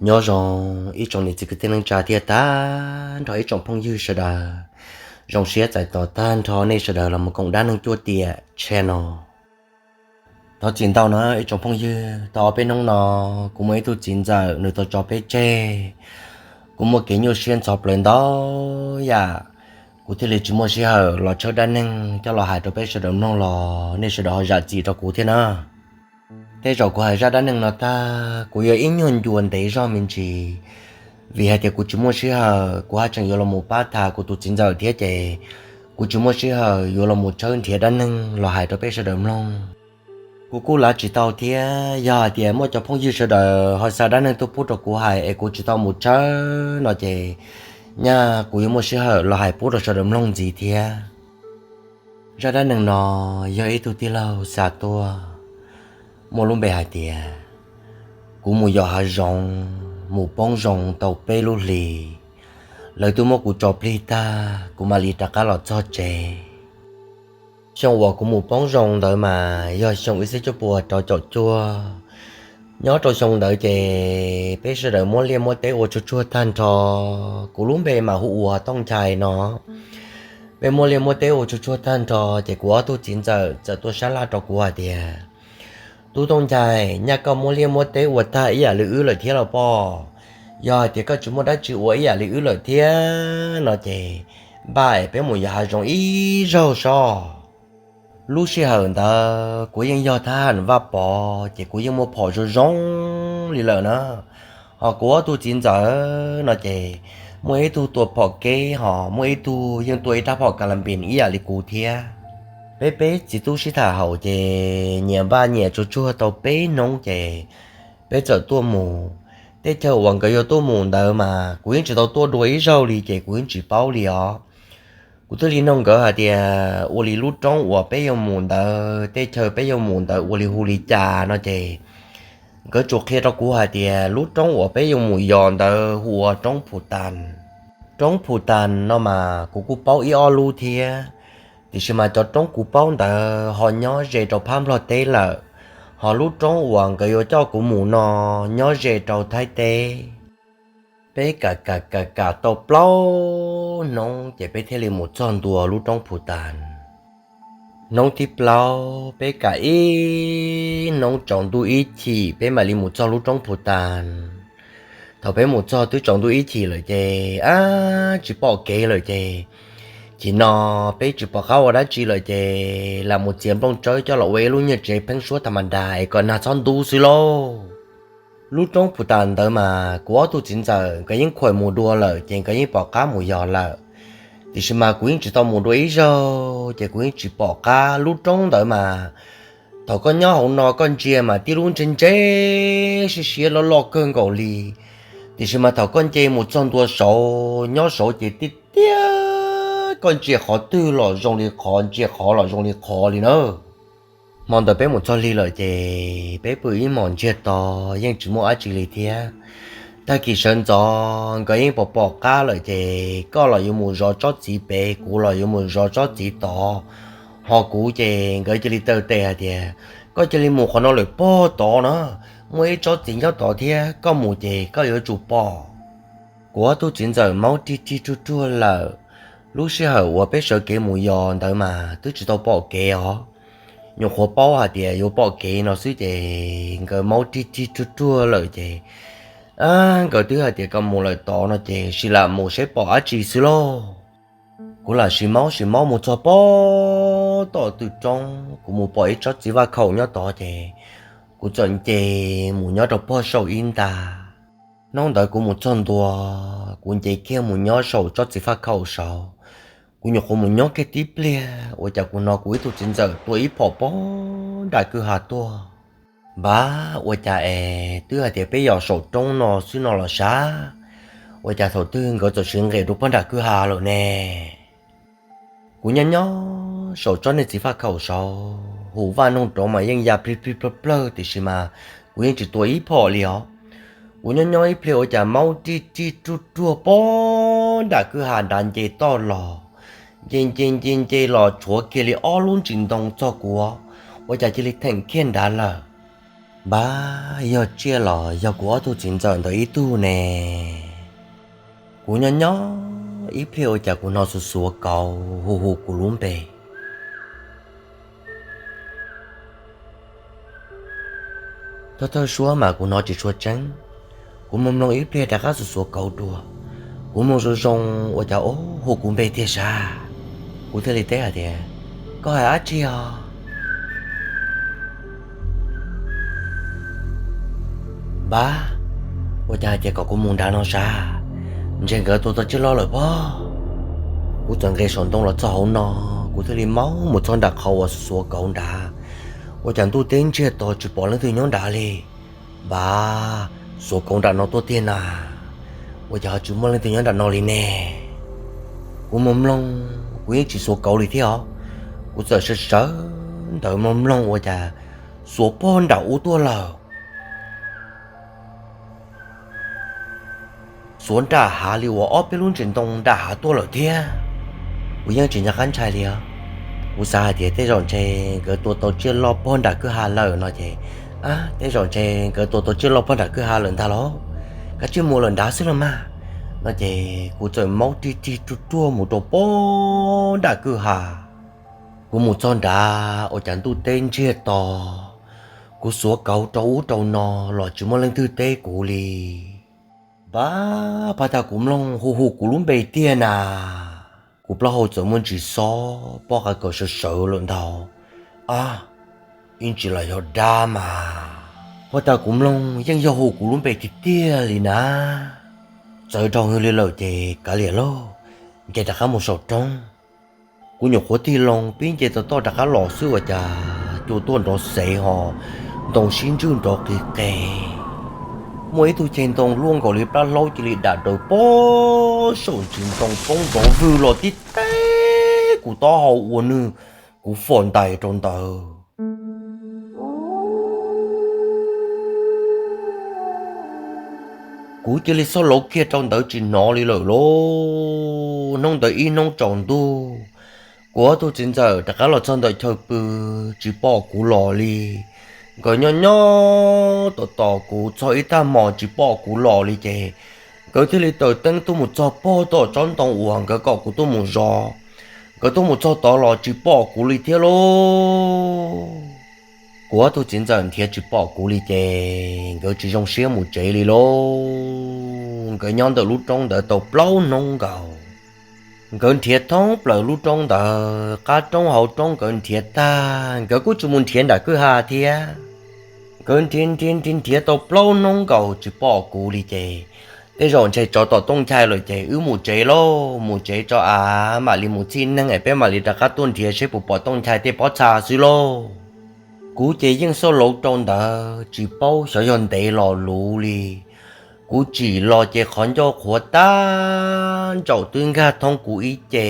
Nyob zoo ib tsoom niam txiv kwv tij neej tsa thiab tag nrho ib tsoom phooj ywg sawv daws. Zoo siab txais tos tag nrho nej sawv daws los mus koom Dab Neeg Cuaj Tiam channel no. Thov txim ntau na ib tsoom phooj ywg, tau ob peb hnub no kuv muaj ib tug txiv ntxawm nws tau tso peb tseg. Kuv muaj kev nyuaj siab ntxhov plaws ntau yam, kuv thiaj li tsis muaj sij hawm los tshawb dab neeg coj los hais rau peb sawv daws mloog los nej sawv daws ho zam txim rau kuv thiab na. Tej zaum kuv hais zaj dab neeg no tag kuv yuav ib nyuag ncua ntev zog me ntsis, vim hais tias kuv tsis muaj sij hawm, kuv haj tseem yuav los mus pab tham kuv tus txiv ntxawm thiab ces kuv tsis muaj sij hawm yuav los mus tshawb nrhiav dab neeg los hais rau peb sawv daws mloog. Kuv kuj lav tsis tau thiab, yog hais tias muaj cov phooj ywg sawv daws ho xa dab neeg tuaj pub rau kuv hais es kuv tsis tau mus tshawb no ces nyaj kuv yuav muaj sij hawm los hais pub rau sawv daws mloog ntxiv thiab. Zaj dab neeg no yog ib tug tij laug xa tuaj, muaj lub npe hais tias, kuv mus yos hav zoov mus poob zoo tau peb lub hlis, lawv twb muab kuv tso plig tag kuv mam li rov qab los txog tsev. Xyoo uas kuv mus poob zoo ntawd mas yog xyoo ib txhiab cuaj puas rau caum cuaj. Nyob rau xyoo ntawd ces peb sawv daws muab liaj muab teb ua tsuag tsuag tag nrho. Kuv lub npe mas hu ua Tooj Nchai no. Peb muab liaj muab teb ua tsuag tsuag tag nrho ces kuv ob tug txiv ntxawm txawm tuaj sab laj rau kuv hais tias, tub Tooj Nchai, nyaj koj muab liaj muab teb ua tag ib yam li wb lawm thiab los pob? Yog hais tias koj tsis muaj dab tsi ua ib yam li wb lawm thiab no ces npaj es peb mus yos hav zoov ib zaug sob. Lub sij hawm ntawd kuv yeej yog thab ham Vaj Pov ces kuv yeej muaj phom zoo zoo li lawm na. Ho kuv ob tug txiv ntxawm no ces muaj ib tug tua phom kev ho muaj ib tug yeej tua ib rab phom ka la npis ib yam li kuv thiab. Peb peb txiv tub sib tham haum ces nyias npaj nyias tsuag tsuag tau peb hnub ces peb txawm tuaj mus. Tej chaw uas nkawd yuav tuaj mus ntawd mas kuv yeej tsis tau tuaj dua ib zaug li ces kuv yeej tsis paub li os. Kuv thiaj li nug nkawd hais tias ua li lub roob uas peb yuav mus ntawd, tej chaw peb yuav mus ntawd ua li hu li cas no ces nkawd tsuas qhia rau kuv hais tias lub roob uas peb yuav mus yos ntawd hu ua roob Phu Tas. Roob Phu Tas no mas kuv kuj paub ib ob lub thiab, tiam sis mas cov roob kuv paub ntawd ho nyob ze rau phab Nplog teb lawm, ho lub roob uas nkawd yuav coj kuv mus no nyob ze rau Thaib teb. Peb kam kam kam kam tau plaub hnub ces peb thiaj li mus txog ntua lub roob Phu Tas. Hnub thib plaub peb kam ib hnub tsaus ntuj ib chim peb mam li mus txog lub roob Phu Tas. Thaum peb mus txog twb tsaus ntuj ib chim lawm ces ab tsis pom kev lawm ces, chim no peb tsis pom qab ua dab tsi lawm ces lam mus txiav nplooj tsawb coj los ua ib lub nyuag tsev pheeb suab tham ma das es kom nag txhob ntub xwb lauj. Lub roob Phu Tas ntawd mas kuv ob tug txiv ntxawm nkawd yeej khuam mus dua lawm ces nkawd yeej pom qab mus yos lawm. Tiam sis mas kuv yeej tsis tau mus dua ib zaug ces kuv yeej tsis pom qab lub roob ntawd mas thaum koj nyob hauv no koj ntsia mas tib lub ntse ntse siab siab loj loj kawg nkaus li. Tiam sis mas thaum koj nce mus txog ntua saud nyob saud ces tiag tiag koj ntsia qhov twg los zoo li qhov, ntsia qhov los zoo li qhov li na. Hmo ntawd peb mus txog lig lawm ces peb pw ib hmos ntsiag to yeej tsis muaj dab tsi li thiab. Tag kis sawv ntxov nkawd yeej pom pom qab lawm ces koj los yuav mus zov tsob txiv pem, kuv los yuav mus zov tsob txiv tod. Ho kuv ces nkawd cia li taw tes hais tias, koj cia li mus qhov no lawm pog tod na, muaj ib tsob txiv nyob tod thiab, koj mus ces koj yuav tsum pom. Kuv ob tug txiv ntxawm maub rig rig ruag ruag lawm. Lub sij hawm uas peb sawv kev mus yos ntawd mas twb tsis tau pom kev os. Nyuam qhuav paub hais tias yuav pom kev no xwb ces nkawd maub rig rig ruag ruag lawm ces nkawd twb hais tias kom mus lawm tod no ces sim lam mus saib pom dab tsi xwb lauj. Kuv lam sim maub sim maub mus txog pog tom tw roob, kuv mus pom ib tsob txiv vaj khaum nyob tod ces kuv txawm nce mus nyob rau pog saum ib ntag. Hnub ntawd kuv mus txog ntua, kuv nce kiag mus nyob saum tsob txiv vaj khaum saud. Kuv nyuam qhuav mus nyob kiag tib pliag ua cas kuv hnov kuv ib tug txiv ntxawm tua ib phom pog nram kwj ha tuaj. Npab, ua cas es twb hais tias peb yos saum roob no xwb no los sav, ua cas thaum twg nkawd txawm siv nqes rau pog nram kwj ha lawm ne? Kuv nyob nyob saum tsob niag txiv vaj khaum saud, hu vaj noog rov mas yeej ya plig plig plawg plawg tiam sis mas kuv yeej tsis tua ib phom li os. Kuv nyob nyob ib pliag ua cas maub rig rig ruag ruag pog nram kwj ha nrad nce toj los, nce nce nce nce los tshuav kiag li ob lub ntsis ntoo txog kuv, ua cas cia li theem kiag nrad lawm. Npab, yog tsiaj los yog kuv ob tug txiv ntxawm ntawd ib tug ne. Kuv nyob nyob ib pliag ua cas kuv hnov xuav xuav kauv hu hu kuv lub npe. Thawj thawj suab mas kuv hnov tsis tshua tseeb, kuv mus mloog ib pliag rov qab xuav xuav kauv dua. Kuv mloog zoo zoo ua cas hu kuv npe tiag sav. Kuv thiaj li teb hais tias, koj hais dab tsi os? Npab, ua cas hais tias kom kuv mus nrad no sav, ntshe nkawd tua tau tsiaj loj lawm pob. Kuv txawm nqes saum ntoo los txog hauv no, kuv thiaj li maub mus txog nram qhov uas xuav kauv nrad. Ua cas ntuj teb ntsiag to tsis pom leej twg nyob nrad li. Npab, xuav kauv nram no tuaj tiag na, ua cas ho tsis muaj leej twg nyob nram no li ne? Kuv mus mloog, kuv yeej tsis xuav kauv li thiab os. Kuv txawm sawv sawv ntawd mloog mloog ua cas xuav pog nram ub tuaj lawm. Xuav nram hav li uas ob peb lub ntsis ntoo nram hav tuaj lawm thiab. Kuv yeej tsis nco qab ntshai li os. Kuv xav hais tias tej zaum ntshe nkawd tua tau tsiaj loj pog nram kwj ha lawm no ces, a, tej zaum ntshe nkawd tua tau tsiaj loj pog nram kwj ha lawm ntag los, kav tsij mus lawm nrad xwb los mas. No ces kuv txawm maub rig rig ruaj ruaj mus rau pog nram kwj ha. Kuv mus txog nrad ua cas ntuj teb ntsiag to, kuv xuav kauv rau ub rau no los tsis muaj leej twg teb kuv li. Npab, pab tag kuv mloog hu hu kuv lub npe tiag na. Kuv plaub hau txawm muaj ntsis xob, poj qa kaus sawv sawv lawm ntag. A, ib ntsis los yog dab mas. Pab tag kuv mloog yeej yog hu kuv lub npe tiag tiag li na. Txawv dhau heev li lawm ces kav liam lauj, nce rov qab mus saum roob. Kuv nyuam qhuav tig loo pib nce tau toj rov qab los xwb ua cas cua tuaj nrov xev ho ntoo sib ntswj nrov qis qes. Muaj ib tug ceg ntoo luaj nkaus li plab hlaub cia li dam raws pob saum ntsis ntoo poob nrov vwg los tib teb kuv taub hau ua nwg, kuv fom ntais rau ntawd. Kuv cia li xauj lauv kiag rau ntawd tsis hnov li lawm lauj. Hnub ntawd ib hnub tsaus ntuj, kuv ob tug txiv ntxawm rov qab los txog ntawm chaw pw, tsis pom kuv los li. Nkawd nyob nyob tos tos kuv txog ib tag hmo tsis pom kuv los li ces nkawd thiaj li taws teeb tuaj mus txog pog tom tsob ntoo uas nkawd kom kuv tuaj mus zov. Nkawd tuaj mus txog tod los tsis pom kuv li thiab lauj. Kuv ob tug txiv ntxawm nrhiav tsis pom kuv li ces nkawd tsis zoo siab mus tsev li lauj. Nkawd nyob ntawm lub roob ntawd tau plaub hnub nkaus. Nkawd nrhiav thoob plaws lub roob ntawd, qab roob hauv roob nkawd nrhiav tag, nkawd kuj tsis mus nrhiav nram kwj ha thiab. Nkawd nrhiav nrhiav nrhiav nrhiav tau plaub hnub nkaus tsis pom kuv li ces, tej zaum ntshe tsov tom tooj nchai lawm ces wb mus tsev lauj, mus tsev tso av mam li mus txhij neeg es peb mam li rov qab tuaj nrhiav seb puas pom tooj nchai tej pob txha xwb lauj. Kuv ces yeej xauj lauv rau ntawd tsis paub xyov yog ntev los luv li. Kuv tsim los ces qhov ncauj qhuav tag ntsaum twb nkag thoob kuv ib ce,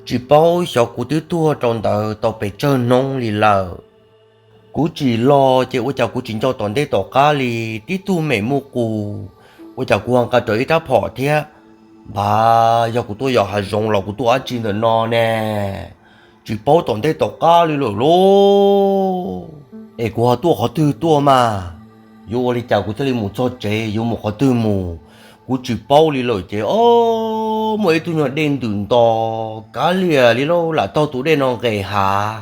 tsis paub xyov kuv twb tuag rau ntawd tau pes tsawg hnub li lawm. Kuv tsim los ces ua cas kuv tsis nco tom ntej tom qab li, tib tug mem muj qus, ua cas kuv ho nqa rawv ib rab phom thiab. Npab, yog kuv tuaj yos hav zoov los kuv tuaj dab tsi ntawm no ne? Tsis paub tom ntej tom qab li lawm lauj. Es kuv ho tuaj qhov twg tuaj mas? Yuav ua li cas kuv thiaj li mus txog tsev, yuav mus qhov twg mus? Kuv tsis paub li lawm ces, o, muaj ib tug nyuag dej ntws nto kav liam li lauj, lam taug tus dej no nqes hav.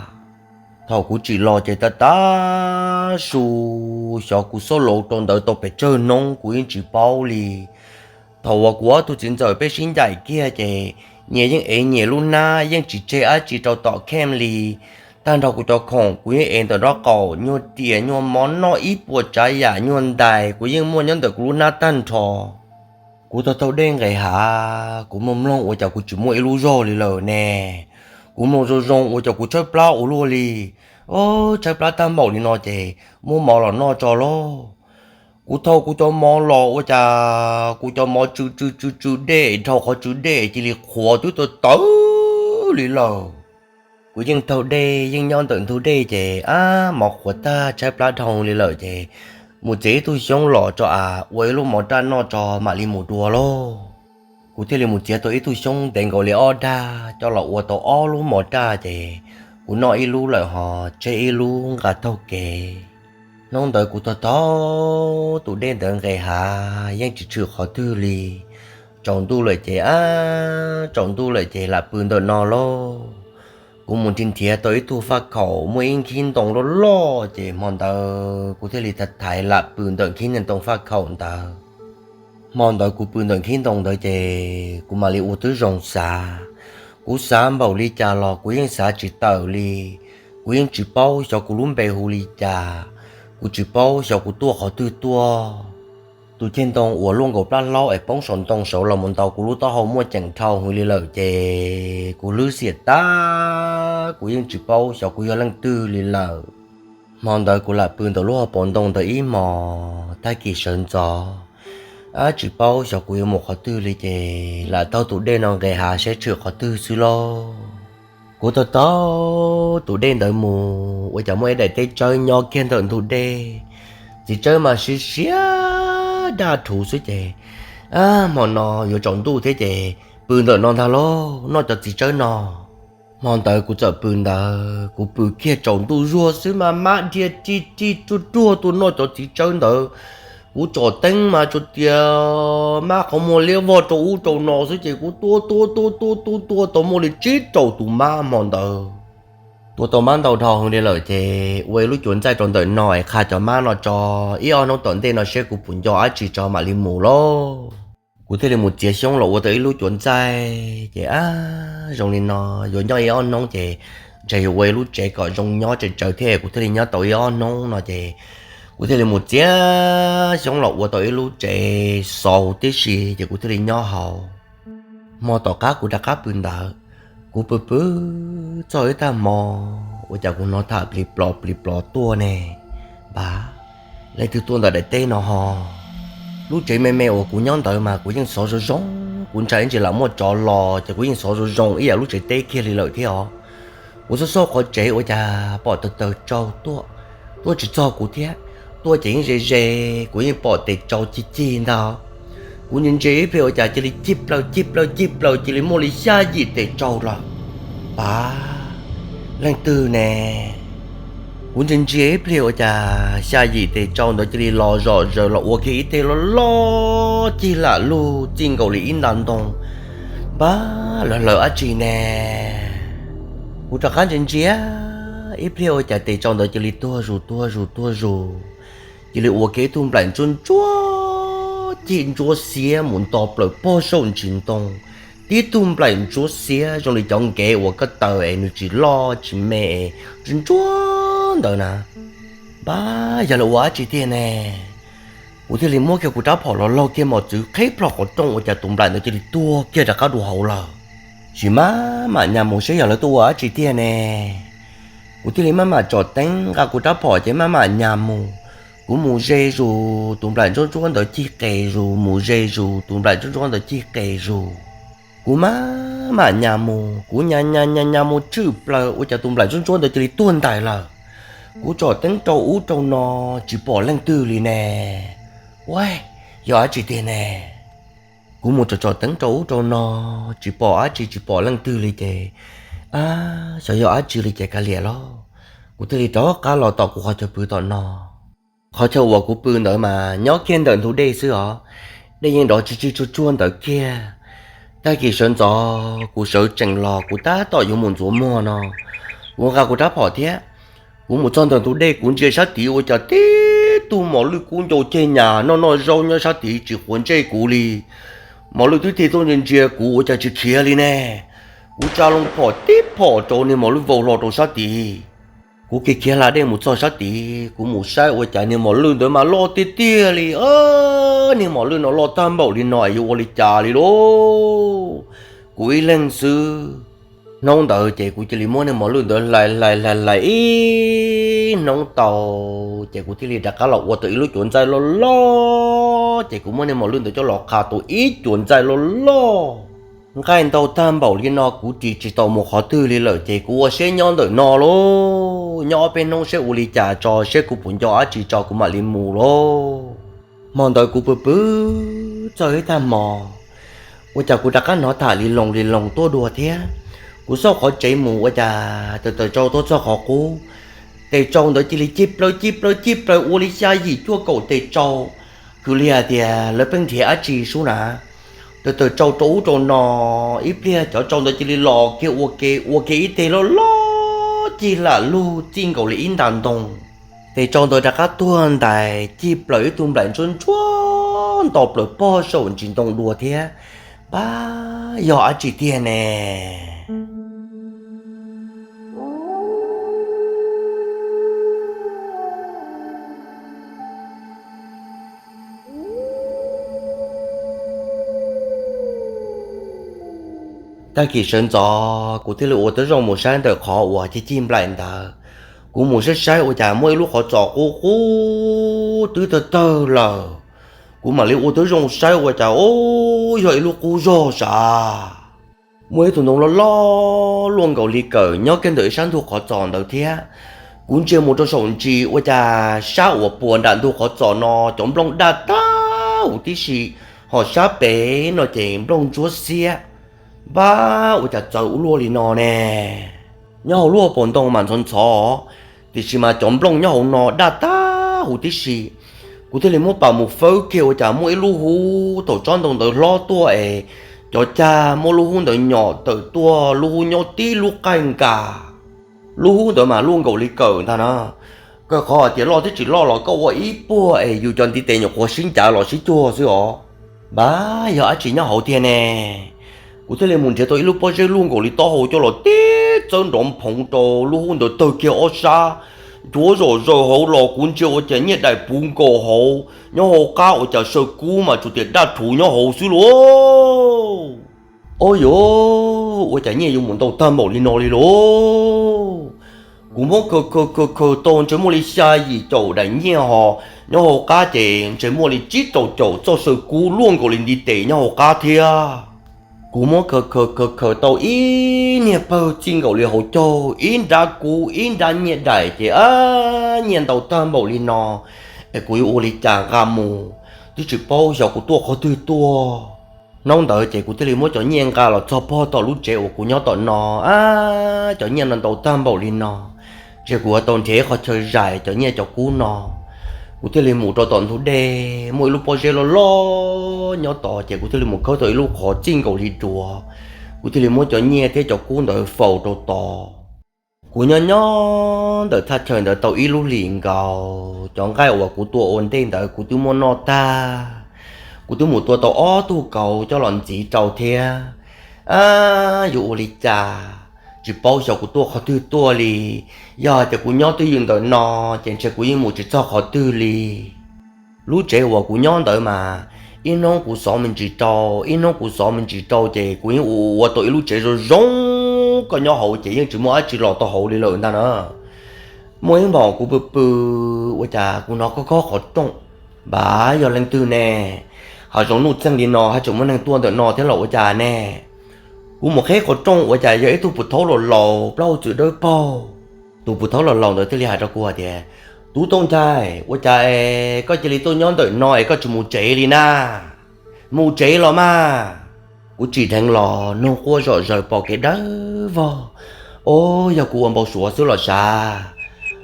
Thaum kuv tsim los ces tab tab su, xyov kuv xauj lauv rau ntawd tau pes tsawg hnub kuv yeej tsis paub li. Thaum uas kuv ob tug txiv ntxawm peb sib ncaim kiag ces nyias yeej ev nyias lub hnab, yeej tsis tseg dab tsi rau tom kheej li. Tag nrho kuv cov khoom kuv yeej ev ntawm nraub qaum, nyuag riam nyuag mov noj ib puas tsav yam nyuag ntais kuv yeej muaj nyob ntawm kuv lub hnab tag nrho. Kuv taug taug dej nqes hav, kuv mloog mloog ua cas kuv tsis muaj ib lub zog li lawm ne. Kuv mloog zoo zoo ua cas kuv tshaib plab ua luaj li. O, tshaib plab tag npaum li no ces muab mov los noj tso lauj. Kuv thau kuv cov mov los ua cas kuv cov mov tsw tsw tsw tsw dej, dhau qhov tsw dej cia li qhuav twb tawv tawv li lawm. Kuv yeej taug dej yeej nyob ntawm ntug dej ces ab mov qhuav tag tshaib plab dhau li lawm ces mus txiav ib tug xyoob los tso as ua ib lub mov raj noj tso mam li mus dua lauj. Kuv thiaj li mus txiav tau ib tug xyoob ntev nkaus li ob dag coj los ua tau ob lub mov raj ces kuv noj ib lub lawm ho tseg ib lub nqa taug kev. Hnub ntawd kuv taug taug tus dej ntawd nqes hav yeej tsis tshwm qhov twg li. Tsaus ntuj lawm ces, ab, tsaus ntuj lawm ces lam pw ntawm no lauj. Kuv mus nrhiav nrhiav tau ib tug faj khaum muaj ib nkhib ntoo loj loj ces hmo ntawd kuv thiaj li thaiv thaiv lam pw ntawm nkhib ntoo faj khaum ntawd. Hmo ntawd kuv pw ntawm nkhib ntoo ntawd ces kuv mam li ua tib zoo xav. Kuv xav npaum li cas los kuv yeej xav tsis tawm li. Kuv yeej tsis paub xyov kuv lub npe hu li cas, kuv tsis paub xyov kuv tuaj qhov twg tuaj. Tus ceg ntoo uas luaj nkaus plab hlaub es poob saum ntoo saud los mus ntaus kuv lub taub hau muaj ceem dhau hwv li lawm ces kuv hlwb xiam tag, kuv yeej tsis paub xyov kuv yog leej twg li lawm. Hmo ntawd kuv lam pw ntawm lub hauv paus ntoo ntawd ib hmos, tag kis sawv ntxov, ab, tsis paub xyov kuv yuav mus qhov twg li ces lam taug tus dej no nqes hav saib tshwm qhov twg xwb lauj. Kuv taug taug tus dej ntawd mus ua cas muaj ib daim teb tsawb nyob kiag ntawm ntug dej. Txiv tsawb mas siab siab daj rhuv xwb ces, ab, hmo no yuav tsaus ntuj thiab ces pw ntawm no ntag lauj, noj cov txiv tsawb no. Hmo ntawd kuv txawm pw ntawd, kuv pw kiag tsaus ntuj zuag xwb mas mab dhia ri ri ruag ruag tuaj noj cov txiv tsawb ntawd. Kuv tsom teeb mas tsuas tias mab qhov muag liab vog rau ub rau no xwb ces kuv tua tua tua tua tua tua tau muaj li tsib rau tus mab hmo ntawd. Tua tau mab ntau dhau hwv li lawm ces ua ib lub cuav ntxaij rau ntawm no es qha cov mab no tso, ib ob hnub tom ntej no seb kuv puas nco dab tsi tso mam li mus lauj. Kuv thiaj li mus txiav xyoob los ua tau ib lub cuav ntxaij ces, ab, zoo li no yuav nyob ib ob hnub ces ntshe yuav ua ib lub tsev kom zoo nyob tsawv tsawv thiab, kuv thiaj li nyob tau ib ob hnub no ces kuv thiaj li mus txiav xyoob los ua tau ib lub tsev xauv tib si ces kuv thiaj li nyob hauv. Hmo tom qab kuv rov qab pw ntawd, kuv pw pw txog ib tag hmo, ua cas kuv hnov tham plis plos plis plos tuaj ne. Npab, leej twg tuaj ntawm daim teb no ho? Lub tsev me me uas kuv nyob ntawd mas kuv yeej xov zoo zoo, kuv ntshai ib ntsis lam muaj tsov los ces kuv yeej xov zoo zoo ib yam lub tsev teb kiag li lawm thiab os. Kuv xauj xauj qhov tsev ua cas pom tawg tawg tsau tuaj, tuaj tsis txog kuv thiab, tuaj ces yeej ze ze, kuv yeej pom tes tsau cig cig ntag. Kuv ntsia ntsia ib pliag ua cas cia li cig plaws cig plaws cig plaws cia li muaj li xya yim tes tsau lawm. Npab, leej twg ne? Kuv ntsia ntsia ib pliag ua cas xya yim tes tsau ntawd cia li los zom zaws los ua kiag ib teg loj loj cig lam lug txij nkaus li ib nta ntoo. Npab, lawv hlawv dab tsi ne? Kuv rov qab ntsia ntsia ib pliag ua cas tes tsau ntawd cia li tuag zus tuag zus tuag zus, cia li ua kiag ib tug nplaim ntsuab ntsuab cig ntsuab xiab mus nto plaws pog saum ntsis ntoo. Tib tug nplaim ntsuab xiab zoo li cov nkev uas koj taws es nws tsis loj tsis me es ntsuab ntsuab ntawd na. Npab, yog lawv ua dab tsi tiag ne? Kuv thiaj li muab kiag kuv rab phom los laug kiag mos txwv qheb plho qhov rooj ua cas tus nplaim ntawd cia li tuag kiag rov qab dua hauv lawm. Tsis maj mam nyas mus seb yog lawv tuaj ua dab tsi tiag ne. Kuv thiaj li maj mam tsom teeb nqa kuv rab phom ces maj mam nyas mus. Kuv mus ze zus tus nplaim ntsuab ntsuab ntawd cig qes zus, mus ze zus tus nplaim ntsuab ntsuab ntawd cig qes zus. Kuv maj mam nyas mus, kuv nyas nyas nyas nyas mus tshwm plaws ua cas tus nplaim ntsuab ntsuab ntawd cia li tuag ntais lawm. Kuv tsom teeb rau ub rau no tsis pom leej twg li ne. Ua, yog dab tsi tiag ne? Kuv mus tsom tsom teeb rau ub rau no tsis pom dab tsi tsis pom leej twg li ces, ab, xyov yog dab tsi li ces kav liam lauj. Kuv thiaj li rov qab los tom kuv qhov chaw pw tom no. Qhov chaw uas kuv pw ntawd mas nyob kiag ntawm ntug dej xwb os. Dej yeej nrov tsis tsig tsuag tsuag ntawd kiag. Tag kis sawv ntxov kuv sawv tsees los kuv tab tom yuav mus ntxuav muag no, kuv nqa kuv rab phom thiab. Kuv mus txog ntawm ntug dej kuv ntsia sab tid ua cas tib tug mos lwj kub ncau ceg nyas noj noj zaub nyob sab tid tsis quav ntsej kuv li. Mos lwj twb tig tuaj ntsia ntsia kuv ua cas tsis khiav li ne. Kuv tsa loo phom tib phom rau niag mos lwj vau hlo rau sab tid. Kuv khiav khiav hla dej mus txog sab tid kuv mus saib ua cas niag mos lwj ntawd mas loj tiag tiag li. Niag mos lwj no loj tag npaum li no es yuav ua li cas li lauj. Kuv ib leeg xwb. Hnub ntawd ces kuv cia li muab niag mos lwj ntawd hlais hlais hlais hlais ib hnub tau, ces kuv thiaj li rov qab los ua tau ib lub cuav ntxaij loj loj, ces kuv muab niag mos lwj ntawd coj los qha tau ib cuav ntxaij loj loj. Nqaij ntau tag npaum li no kuv ris tsis tau mus qhov twg li lawm ces kuv ua siab nyob ntawm no lauj, nyob ob peb hnub seb ua li cas tso seb kuv puas nco dab tsi tso kuv mam li mus lauj. Hmo ntawd kuv pw pw txog ib tag hmo, ua cas kuv rov qab hnov tham li loo li loo tuaj dua thiab. Kuv xauj qhov tsev mus ua cas tawm tawm tsau tuaj txog qhov qub, Tes tsau ntawd cia li cig plaws cig plaws cig plaws ua li xya yim cuaj kaum tes tsau, kws li hais tias lawv pheej nrhiav dab tsi sub na. Tawm tawm tsau rau ub rau no, ib pliag cov tsau ntawd cia li los kiag ua ke ua ke ib teg loj loj cig lam lug txij nkaus li ib nta ntoo. Tes tsau ntawd rov qab tuag ntais cig plaws ib tug nplaim ntsuab ntsuab nto plaws pog saum ntsis ntoo dua thiab. Pab yog dab tsi tiag ne? Tag kis sawv ntxov kuv thiaj li ua tib zoo mus saib ntawm qhov uas cig cig nplaim ntawd. Kuv mus saib saib ua cas muaj ib lub qhov txos qub qub twb tawg tawg lawm. Kuv mam li ua tib zoo saib ua cas ub yog ib lub qub zog sav. Muaj ib tug ntoo loj loj luaj nkaus li kawm nyob kiag ntawm ib sab ntug qhov txos ntawd thiab. Kuv ntsia mus rau saum ntsis ua cas sab uas puas nram ntug qhov txos no cov nplooj daj tag huv tib si, ho sab pem no ces nplooj ntsuab xiab. Npab, ua cas txawv ua luaj li no ne? Nyob hauv lub hauv paus ntoo mas ntxhov ntxhov, tiam sis mas cov nplooj nyob hauv no daj tag huv tib si. Kuv thiaj li muab pas mus fawb kiag ua cas muaj ib lub hub thaum tsob ntoo ntawd hlob tuaj es cov cag muab lub hub ntawd nyom tawm tuaj, lub hub nyob tib lub qaij nkas. Lub hub ntawd mas luaj nkaus li kawm ntag na. Kawg qhov hais tias loj thiab tsis loj los koj ua ib puag es yus cov ntiv tes nyuam qhuav sib ncav los sib cuag xwb os. Npab, yog dab tsi nyob hauv tiag ne? Kuv thiaj li mus nrhiav tau ib lub pob zeb luaj nkaus li taub hau coj los tib txawb nrov nphoov rau lub hub ntawd tawg kiag ob sab. Nchuav zom zaws hauv los kuv ntsia ua cas nyiaj daim puv nkaus hauv, nyob hauv qab ua cas saw kub mas tsuas tias daj rhuv nyob hauv xwb lauj. Ob yuav, ua cas nyiaj yuav mus ntau tag npaum li no li lauj? Kuv muab khaws khaws khaws khaws tau ntshe muaj li xya yim caum daim nyiaj ho, nyob hauv qab ces ntshe muaj li tsib rau caum txoj saw kub luaj nkaus li ntiv tes nyob hauv qab thiab. Kuv muab khaws khaws khaws khaws tau ib niag pawg txij nkaus li hauv caug, ib nrab kub ib nrab nyiaj daim ces a, nyiaj ntau tag npaum li no es kuv yuav ua li cas nqa mus, twb tsis paub xyov kuv tuaj qhov twg tuaj. Hnub ntawd ces kuv thiaj li muab cov nyiaj nqa los txog pog tom lub tsev uas kuv nyob tom no. A, cov nyiaj no ntau tag npaum li no, ntshe kuv yuav tau nrhiav ib qho chaw zais cov nyiaj cov kub no. Kuv thiaj li mus rau tom ntug dej, muaj ib lub pob zeb loj loj nyob tod ces kuv thiaj li mus khawb tau ib lub qhov txij nkaus li duav. Kuv thiaj li muab cov nyiaj thiab cov kub ntawd faus rau tod. Kuv nyob nyob ntawm thaj chaw ntawd tau ib lub hlis nkaus, cov nqaij uas kuv tua ua ntej ntawd kuv twb muab noj tag. Kuv twb mus tua tau ob tug kauv coj los ntxiv rau thiab. A, yuav ua li cas, tsis paub xyov kuv tuaj qhov twg tuaj li. Yog hais tias kuv nyob twj ywm ntawm no ces ntshe kuv yeej mus tsis txog qhov twg li. Lub tsev uas kuv nyob ntawd mas ib hnub kuv xov me ntsis rau, ib hnub kuv xov me ntsis rau ces kuv yeej ua ua tau ib lub tsev zoo zoo, koj nyob hauv ces yeej tsis muaj dab tsi los tau hauv li lawm ntag na. Muaj ib hmos kuv pw pw ua cas kuv hnov khob khob qhov rooj. Npab, yog leej twg ne? Hav zoov nuj txeeg li no haj tseem muaj neeg tuaj ntawm no thiab los ua cas ne? Kuv mus qheb qhov rooj ua cas yog ib tug puv thaub laus laus plaub hau txwv dawb paug. Tus puv thaub laus laus ntawd thiaj li hais rau kuv hais tias, Tub Tooj Nchai, ua cas es koj cia li tuaj nyob ntawm no es koj tsis mus tsev li na? Mus tsev los mas. Kuv tsim dheev los noog quaj zom zaws pom kev dawb vog. O, yog kuv ua npau suav xwb los sav.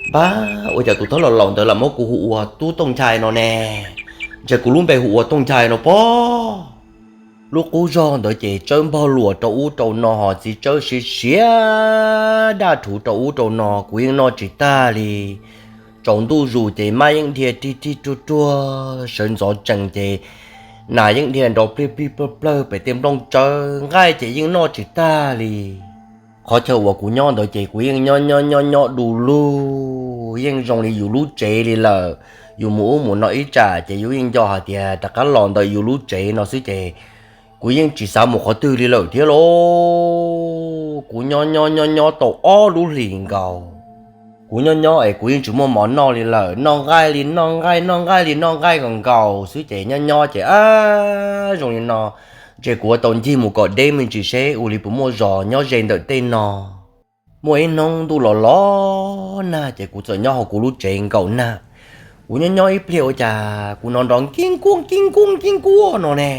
Npab, ua cas tus thaub laus laus ntawd lam muab kuv hu ua Tub Tooj Nchai no ne? Ntshe kuv lub npe hu ua Tooj Nchai no pob. Lub qub zog ntawd ces tsawb npog luas rau ub rau no ho txiv tsawb siav siav daj rhuv rau ub rau no, kuv yeej noj tsis tag li. Tsaus ntuj zus ces mab yeej dhia rig rig ruag ruag, sawv ntxov tsees ces nas yeej dhia nrov plig plig plawg plawg pem tej nplooj tsawb, nqaij ces yeej noj tsis tag li. Qhov chaw uas kuv nyob ntawd ces kuv yeej nyob nyob nyob nyob du lug, yeej zoo li yus lub tsev li lawm. Yus mus ub mus no ib tsam ces yus yeej nco hais tias rov qab los ntawm yus lub tsev no xwb ces kuv yeej tsis xav mus qhov twg li lawm thiab lauj. Kuv nyob nyob nyob nyob tau ob lub hlis nkaus. Kuv nyob nyob es kuv yeej tsis muaj mov noj li lawm, noj nqaij li noj nqaij, noj nqaij li noj nqaij nkaus nkaus xwb ces nyob nyob ces a, zoo li no ntshe kuv ua tau ncig mus kom deb me ntsis seb ua li puas muaj zos nyob ze ntawm tej no. Muaj ib hnub ntuj los los nag ces kuv txawm nyob hauv kuv lub tsev nkaum nag. Kuv nyob nyob ib pliag ua cas kuv hnov nrov nkib nkuaj nkib nkuaj nkib nkuaj no ne.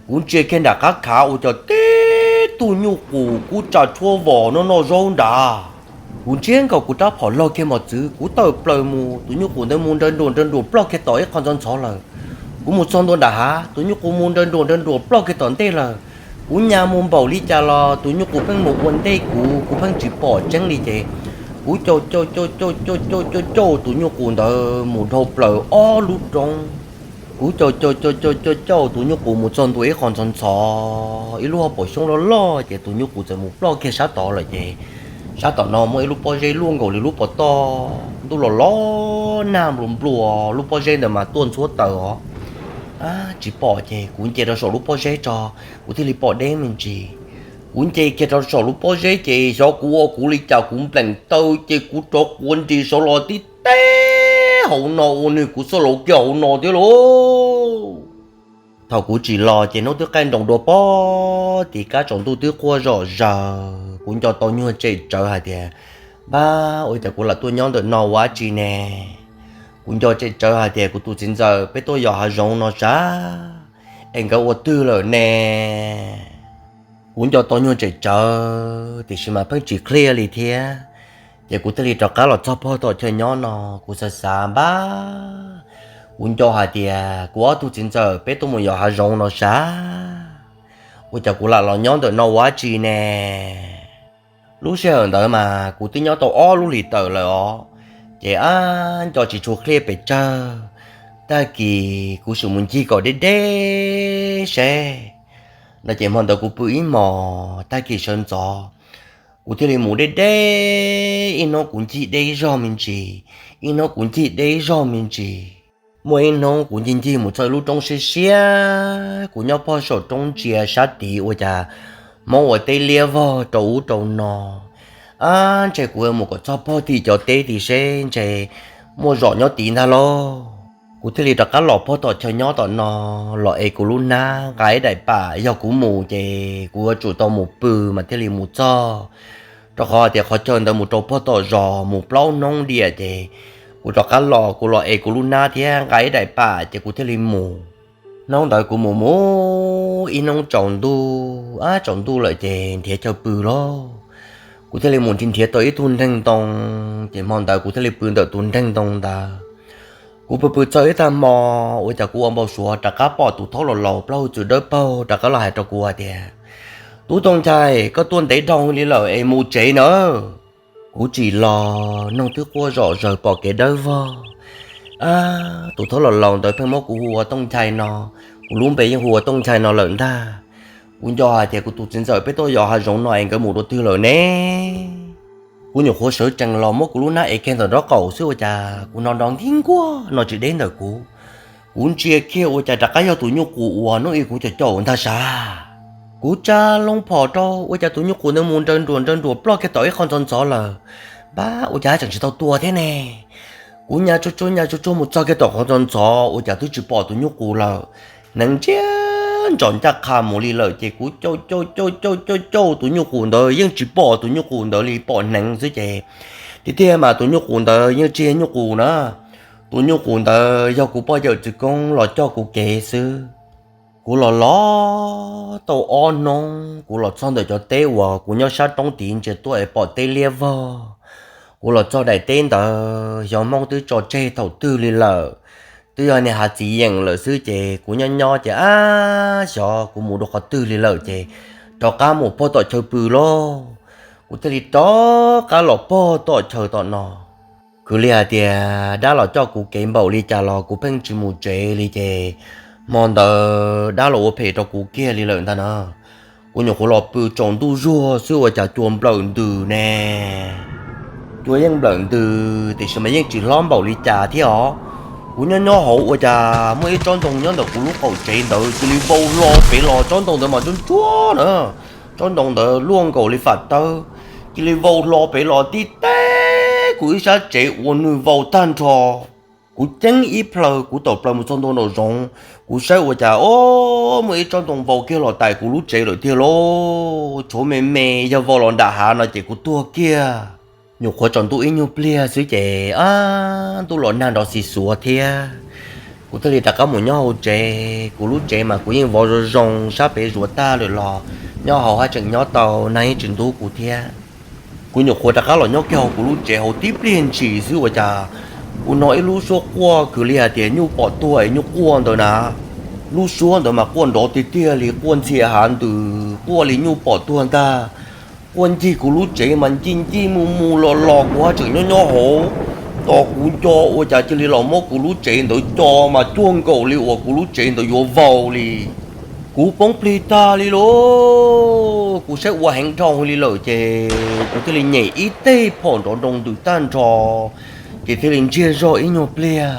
Kuv ntsia kiag nram qab khav ua cas tib tug nyuj qus kub tsa tshuab vos noj noj zaub nrad. Kuv ntsiab nkaus kuv rab phom laug kiag mos txwv, kuv tawm plaws mus, tus nyuj qus ntawd mus nrawm nruam nrawm nruam ploj kiag tom ib qho ntxhov ntxhov lawm. Kuv mus txog ntua nram hav, tus nyuj qus mus nrawm nruam nrawm nruam ploj kiag tom ntej lawm. Kuv nyas mus npaum li cas los tus nyuj qus pheej mus ua ntej kuv, kuv pheej tsis pom tseeb li ces kuv caum caum caum caum caum caum caum tus nyuj qus ntawd mus dhau plaws ob lub roob. Kuv caum caum caum caum caum caum tus nyuj qus mus txog ntua ib qho ntxhov ntxhov, ib lub hauv paus xyoob loj loj, ces tus nyuj qus txawm mus ploj kiag sab tod lawm ces sab tom no muaj ib lub pob zeb luaj nkaus li lub pov toj, ntuj los los nag nplua nplua, lub pob zeb ntawd mas tuaj ntxhuab taws os. Tsis pom ces kuv nce rau saum lub pob zeb tso, kuv thiaj li pom deb me ntsis. Kuv nce kiag rau saum lub pob zeb ces xyov kuv ua kuv li cas kuv nplees taw ces kuv rov quas nris saud los tib teb hauv no ua nws kuv xauj laus kiag hauv no thiab lauj. Thaum kuv tsim los ces hnub twb qaij nroos dua pob tim kab, tsaus ntuj twb quaj zom zaws. Kuv nco tau nyuag tsem tsawv hais tias, npab, ua cas kuv lam tuaj nyob ntawm no ua dab tsi ne? Kuv nco tsem tsawv hais tias kuv tus txiv ntxawm peb tuaj yos hav zoov no sav es nkawd ua twg lawm ne? Kuv nco tau nyuag tsem tsawv tiam sis mas pheej tsis clear li thiab. Ces kuv thiaj li rov qab los txog pog tom chaw nyob no, kuv xav xav, npab, kuv nco hais tias kuv ob tug txiv ntxawm peb tuaj mus yos hav zoov no sav, ua cas kuv lam los nyob ntawm no ua dab tsi ne? Lub sij hawm ntawd mas kuv twb nyob tau ob lub hlis tawm lawm os, ces ab nco tsis tshua clear pes tsawg. Tag kis kuv sim mus ncig kom deb deb seb no ces hmo ntawd kuv pw ib hmos, tag kis sawv ntxov kuv thiaj li mus deb deb, ib hnub kuv ncig deb zog me ntsis, ib hnub kuv ncig deb zog me ntsis. Muaj ib hnub kuv ncig ncig mus txog ib lub roob siab siab, kuv nyob pog saum roob ntsia sab tid ua cas Hmoob ua teb liab vog rau ub rau no. Ab, ntshe kuv mus kom txog pog tim cov teb tid seb ntshe muaj zos nyob tid ntag lauj. Kuv thiaj li rov qab los pog tom chaw nyob tom no, los ev kuv lub hnab nqa ib daim pam, yog kuv mus ces kuv yuav tsum tau mus pw mas thiaj li mus txog, rau qhov tias qhov chaw ntawd mus rau pog tom zos mus plaub hnub diam ces kuv rov qab los, kuv los ev kuv lub hnab thiab nqa ib daim pam ces kuv thiaj li mus. Hnub ntawd kuv mus mus ib hnub tsaus ntuj, ab, tsaus ntuj lawm ces nrhiav chaw pw lauj. Kuv thiaj li mus nrhiav nrhiav tau ib tug nreeg ntoo, ces hmo ntawd kuv thiaj li pw ntawm tus nreeg ntoo ntawd. Kuv pw pw txog ib tag hmo, ua cas kuv ua npau suav rov qab pom tus thaub laus laus plaub hwj txwv dawb paug rov qab los hais rau kuv hais tias, Tub Tooj Nchai, koj tuaj ntev dhau li lawm es mus tsev nawb. Kuv tsim los, noog twb quaj zom zaws pom kev dawb vog. Ab, tus thaub laus laus ntawd pheej muab kuv hu ua Tooj Nchai no, kuv lub npe yeej hu ua Tooj Nchai no lawm ntag. Kuv nco hais tias kuv tus txiv ntxawm peb tuaj yos hav zoov no es nkawd mus dua twg lawm ne? Kuv nyuam qhuav sawv tsees los muab kuv lub hnab ev kiag ntawm nraub qaum xwb ua cas kuv hnov nrov nkig nkuag no tsis deb ntawm kuv. Kuv ntsia kiag ua cas rov qab yog tus nyuj qus uas hnub ib kuv caum caum ntag sav. Kuv tsa loo phom rau ua cas tus nyuj qus ntawd mus nrawm nruam nrawm nruam ploj kiag tom ib qho ntxhov ntxhov lawm. Npab, ua cas tseem tsis tau tua thiab ne? Kuv nyas tsuag tsuag nyas tsuag tsuag mus txog kiag tom qhov ntxhov ntxhov ua cas twb tsis pom tus nyuj qus lawm. Hneev ntsiag ntsos ncaj qha mus li lawm ces kuv caum caum caum caum caum caum tus nyuj qus ntawd yeej tsis pom tus nyuj qus ntawd li, pom hneev xwb ces tiag tiag mas tus nyuj qus ntawd yeej tsis yog nyuj qus na. Tus nyuj qus ntawd yog kuv poj yawm txwv koob los coj kuv kev xwb. Kuv los los tau ob hnub, kuv los txog ntawm cov teb uas kuv nyob sab roob tid ntsia tuaj es pom teb liab vog. Kuv los txog daim teb ntawd xyov Hmoob twb tso tseg thaum twg li lawm, twb yog niag hav txiv yeem lawm xwb ces kuv nyob nyob ces ab xyov kuv mus dua qhov twg li lawm ces rov qab mus pog tom chaw pw lauj. Kuv thiaj li rov qab los pog tom chaw tom no. Kwv li hais tias dab los coj kuv kev npaum li cas los kuv pheej tsis mus tsev li ces hmo ntawd dab los ua phem rau kuv kiag li lawm ntag na. Kuv nyuam qhuav los pw tsaus ntuj zuag xwb ua cas cua nplawm ntws ne. Cua yeej nplawm ntws tiam sis mas yeej tsis hlob npaum li cas thiab os. Kuv nyob nyob hauv ua cas muaj ib tsob ntoo nyob ntawm kuv lub qaum tsev ntawd cia li vau hlo pem los, tsob ntoo ntawd mas ntsuab ntsuab na. Tsob ntoo ntawd luaj nkaus li fam tawb, cia li vau hlo pem los tib teb kuv ib sab tsev ua nws vau tag nrho. Kuv ceeb ib plhaw kuv tawm plaws mus txog ntua nraum zoov, kuv saib ua cas o, muaj ib tsob ntoo vau kiag los tais kuv lub tsev lawm tiag lauj. Tshuav me me yog vau los nram hav no ces kuv tuag kiag. Nyuam qhuav tsaus ntuj ib nyuag pliag xwb ces ab ntuj los nag nrov xis xuav thiab. Kuv thiaj li rov qab mus nyob hauv tsev, kuv lub tsev mas kuv yeej vov zoo zoo sab pem zuav tag lawm los nyob hauv haj tseem nyob tau, nag yeej tsis ntub kuv thiab. Kuv nyuam qhuav rov qab los nyob kiag hauv kuv lub tsev hauv tib pliag ntshis xwb ua cas kuv hnov ib lub suab quaj kws li hais tias nyuj pom tuag es nyuj quaj ntawd na. Lub suab ntawd mas quaj nrov tiag tiag li, quaj ntxhia hav ntws, quaj li nyuj pom tuag ntag. Quaj ncig kuv lub tsev mas ncig ncig mus mus los los, kuv haj tseem nyob nyob hauv, tos kuv nco ua cas cia li los muab kuv lub tsev ntawd co mas cuag nkaus li uas kuv lub tsev ntawd yuav vau li. Kuv poob plig tag li lauj, kuv saib ua heev dhau li lawm ces kuv thiaj li nyem ib teg phom nrov nroo ntws tag nrho, ces thiaj li ntsiag zog ib nyuag pliag.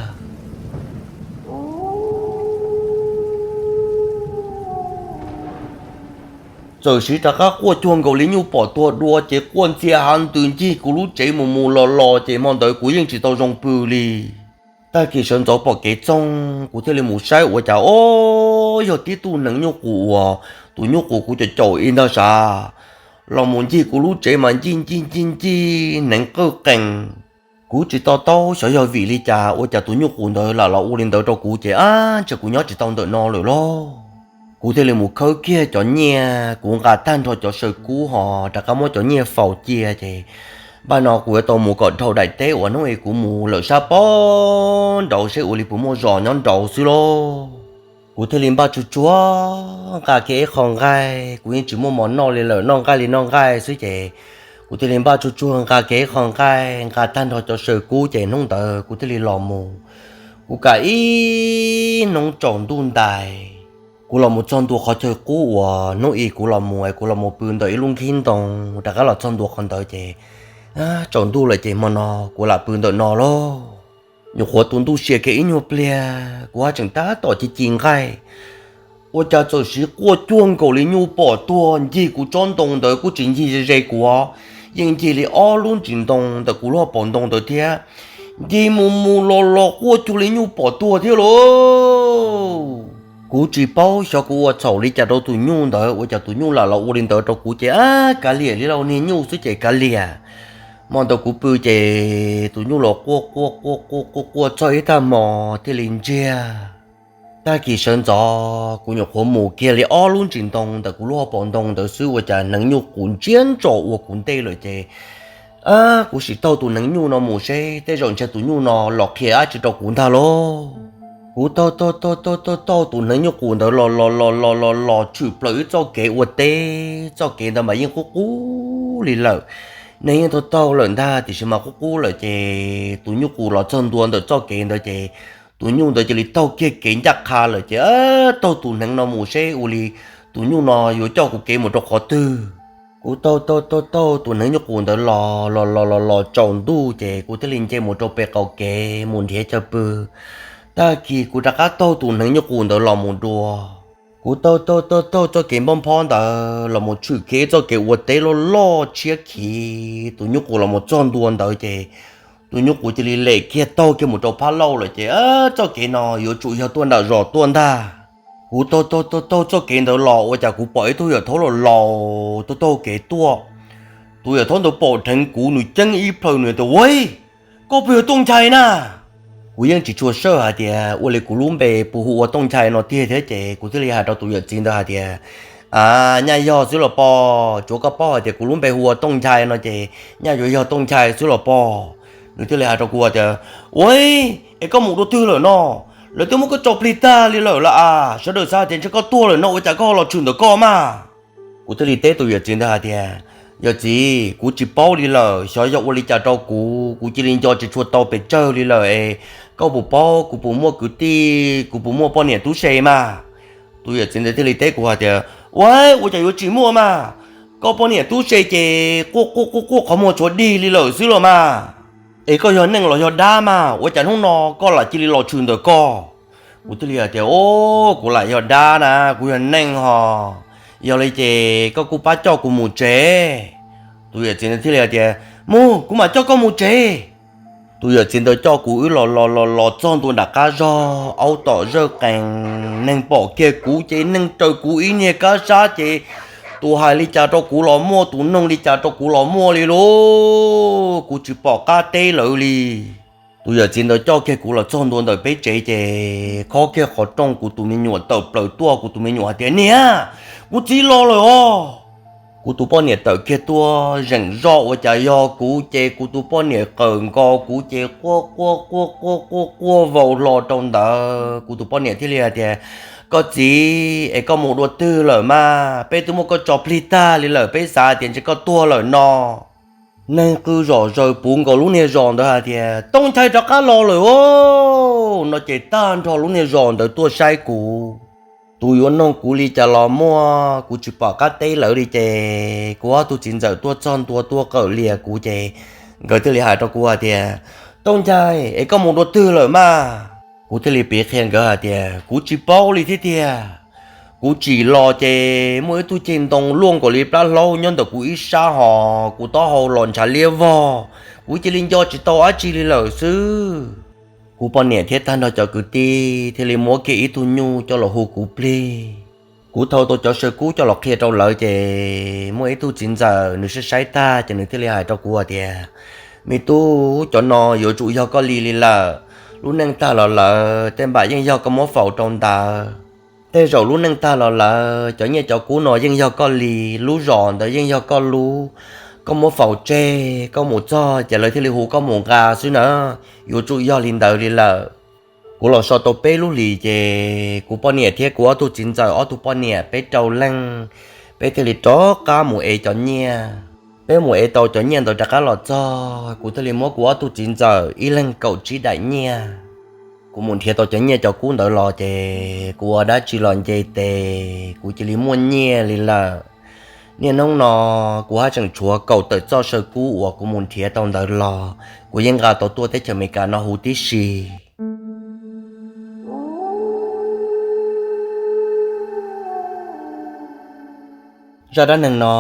Txawm siv rov qab quaj cuag nkaus li nyuj pom tuag dua ces quaj ntxhia hav ntws ncig kuv lub tsev mus mus los los ces hmo ntawd kuv yeej tsis tau zoo pw li. Tag kis sawv ntxov pom kev txoog kuv thiaj li mus saib ua cas o, yog tib tug hneev nyuj qus uas tus nyuj qus kuv caum caum ib ntag sav, los mus ncig kuv lub tsev mas ncig ncig ncig ncig hneev qawj qees. Kuv tsis to taub xyov yog vim li cas ua cas tus nyuj qus ntawd lam los ua li ntawd rau kuv ces ab, ntshe kuv nyob tsis tau ntawm no lawm lauj. Kuv thiaj li mus khawb kiag cov nyiaj, kuv nqa tag nrho cov saw kub ho rov qab muab cov nyiaj faus cia ces npaj no kuv yuav tau mus kom dhau daim teb uas hnub i kuv mus lawm sab pob nraud seb ua li puas muaj zos nyob nraud xwb lauj. Kuv thiaj li npaj tsuag tsuag nqa kiag ib qho nqaij, kuv yeej tsis muaj mov noj li lawm, noj nqaij li noj nqaij xwb ces kuv thiaj li npaj tsuag tsuag nqa kiag ib qho nqaij, nqa tag nrho cov saw kub ces hnub ntawd kuv thiaj li los mus. Kuv kam ib hnub tsaus ntuj ntais, kuv los mus txog ntua qhov chaw qub uas hnub i kuv los mus, kuv los mus pw ntawm ib lub nkhib ntoo, rov qab los txog ntua qhov ntawd ces tsaus ntuj lawm ces hmo no kuv lam pw ntawm no lauj. Nyuam qhuav tu ntuj sia kiag ib nyuag pliag, kuv haj tseem tab tom ci ci nqaij, ua cas txawm siv quaj cuag nkaus li nyuj pom tuag ncig kuv tsob ntoo ntawd, kuj tsis ncig ze ze kuv, yeej ncig li ob lub ntsis ntoo ntawm kuv lub hauv paus ntoo ntawd thiab. Ncig mus mus los los quaj cuag li nyuj pom tuag thiab lauj. Kuv tsis paub xyov kuv ua txhaum li cas rau tus nyuj ntawd ua cas tus nyuj lam los ua li ntawd rau kuv ces ab, kav liam li lauj, niag nyuj xwb ces kav liam. Hmo ntawd kuv pw ces tus nyuj los quaj quaj quaj quaj quaj quaj txog ib tag hmo thiaj li ntsiag. Tag kis sawv ntxov kuv nyuam qhuav mus kiag li ob lub ntsis ntoo ntawm kuv lub hauv paus ntoo ntawd xwb ua cas hneev nyuj qus ntsiab ntsos ua kuv ntej lawm ces kuv sim taug tus hneev nyuj no mus seb tej zaum ntshe tus nyuj no los qhia dab tsi rau kuv ntag lauj. Kuv taug taug taug taug taug tus hneev nyuj qus ntawd los los los los los los tshwm plaws ib txoj kev ua teb, txoj kev ntawd mas yeej qub qub li lawm. Neeg yeej taug taug lawm ntag tiam sis mas qub qub lawm ces tus nyuj qus los txog ntua ntawm txoj kev ntawd ces tus nyuj ntawd cia li taug kiag kev ncaj qha lawm ces taug tus hneev no mus seb ua li tus nyuj no yuav coj kuv kev mus rau qhov twg. Kuv taug taug taug taug tus hneev nyuj qus ntawd los los los los los tsaus ntuj ces kuv thiaj li nce mus rau pem qaum kev mus nrhiav chaw pw. Tag kis kuv rov qab taug tus hneev nyuj qus ntawd los mus dua. Kuv taug taug taug taug txoj kev npoj nphob ntawd los mus tshwm kiag txoj kev ua teb loj loj tshiab khiv, tus nyuj qus los mus txog ntua ntawd ces tus nyuj qus cia li lem kiag taug kiag mus rau phab lauj lawm ces txoj kev no yuav tsum yog tuaj nram zos tuaj ntag. Kuv taug taug taug taug txoj kev ntawd los ua cas kuv pom ib tug yawm thaub laus laus taug taug kev tuaj. Tus yawm thaub ntawd pom dheev kuv nws ceeb ib plhaw nws tias, Ua, koj puas yog Tooj Nchai na? Kuv yeej tsis tshua sawj hais tias ua li kuv lub npe puas hu ua Tooj Nchai no tiag thiab ces kuv thiaj li hais rau tus yawm txiv ntawd hais tias, A, nyaj yog xwb los pog, tsuav koj paub hais tias kuv lub npe hu ua Tooj Nchai no ces nyaj yuav yog Tooj Nchai xwb los pog. Nws thiaj li hais rau kuv hais tias, Ua, es koj mus dua twg lawm no? Lawv twb muab koj tso plig tag li lawm las as, sawv daws xav hais tias ntshe koj tuag lawm no ua cas koj ho los tshwm ntawm koj mas? Kuv thiaj li teb tus yawm txiv ntawd hais tias, Yawm txiv, kuv tsis paub li lawm, xyov yog ua li cas rau kuv, kuv cia li nco tsis tshua tau pes tsawg li lawm es koj puas paub kuv puas muaj kwv tij, kuv puas muaj poj niam tub se mas? Tus yawm txiv ntawd thiaj li teb kuv hais tias, Ua, ua cas yuav tsis muaj mas? Koj poj niam tub se ces quaj quaj quaj quaj qhov muag tshuav dig li lawm xwb los mas. Es koj yog neeg los yog dab mas ua cas hnub no koj lam cia li los tshwm ntawm koj? Kuv thiaj li hais tias, O, kuv lam yog dab na, kuv yog neeg ho. Yog li ces koj kuj pab coj kuv mus tsev. Tus yawm txiv ntawd thiaj li hais tias, Mus, kuv mam coj koj mus tsev. Tus yawm txiv ntawd coj kuv wb los los los los txog ntua nram qab zog, aub tom zawj qees, neeg pom kiag kuv ces neeg raws kuv ib niag kab sab ces tus hais li cas rau kuv los muaj, tus noog li cas rau kuv los muaj li lauj, kuv tsis pom qab teb lawv li. Tus yawm txiv ntawd coj kiag kuv los txog ntua ntawm peb tsev ces khob kiag qhov rooj, kuv tus me nyuam tawm plaws tuaj, kuv tus me nyuam hais tias, Niam, kuv txiv los lawm os. Kuv tus poj niam tawm kiag tuaj zeem zoj ua cas yog kuv ces kuv tus poj niam qawm nkaus kuv ces quaj quaj quaj quaj quaj quaj vau hlo rau ntawd. Kuv tus poj niam thiaj li hais tias, koj txiv, es koj mus dua twg lawm mas? Peb twb muab koj tso plig tag li lawm, peb xav tias ntshe koj tuag lawm no. Neeg qw zom zaws puv nkaus lub niag zos ntawd hais tias, Tooj Nchai rov qab los lawm os! No ces tag nrho lub niag zos ntawd tuaj saib kuv. Tus yuav noog kuv li cas los muaj, kuv tsis pom qab teb lawv li ces kuv ob tug txiv ntxawm tuaj txog ntua tuaj qawm lias kuv ces nkawd thiaj li hais rau kuv hais tias, Tooj Nchai, es koj mus dua twg lawm mas? Kuv thiaj li piv qhia nkawd hais tias, Kuv tsis paub li thiab tiag. Kuv tsim los ces muaj ib tug ceg ntoo luaj nkaus li plab hlaub nyob ntawm kuv ib sab hos kuv taub hau los ntshav liab vog, kuv cia li nco tsis tau dab tsi li lawm xwb. Kuv poj niam thiab tag nrho cov kwv tij thiaj li muab kiag ib tug nyuj coj los hu kuv plig. Kuv thau tau cov saw kub coj los qhia rau lawv ces muaj ib tug txiv ntxawm nws saib saib tag ces nws thiaj li hais rau kuv hais tias, Me tub, cov no yuav tsum yog koj li li lawm. Lub neej tag los lawm, tej npam yeej yog koj muab faus rau ntawd. Tej zaum lub neej tag los lawm, cov nyiaj cov kub no yeej yog koj li, lub zos ntawd yeej yog koj lub, koj muab faus tseg, koj mus txog ces lawv thiaj li hu koj mus nqa xwb na. Yuav tsum yog li ntawd li lawm. Kuv los so tau peb lub hlis ces kuv poj niam thiab kuv ob tug txiv ntxawm ob tug poj niam peb rau leej, peb thiaj li rov qab mus ev cov nyiaj. Peb mus ev tau cov nyiaj ntawd rov qab los txog, kuv thiaj li muab kuv ob tug txiv ntxawm ib leeg kaum tsib daim nyiaj. Kuv mus nrhiav tau cov nyiaj cov kub ntawd los ces kuv ua dab tsi los nce tes kuv cia li muaj nyiaj li lawm. Niaj hnub no kuv haj tseem tshuav kaum tawm txoj saw kub uas kuv mus nrhiav tau ntawd los, kuv yeej nqa tau tuaj teb chaws Amelikas no huv tib si. Zaj dab neeg no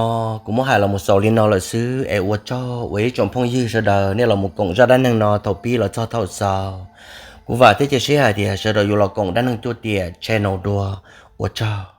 kuv muab hais los mus xaus li no lawm xwb es ua tsaug uas ib tsoom phooj ywg sawv daws nej los mus koom zaj dab neeg no thaum pib los txog thaum xaus. Kuv vam thiab cia siab hais tias sawv daws yuav los koom dab neeg cuaj tiam channel dua. Ua tsaug.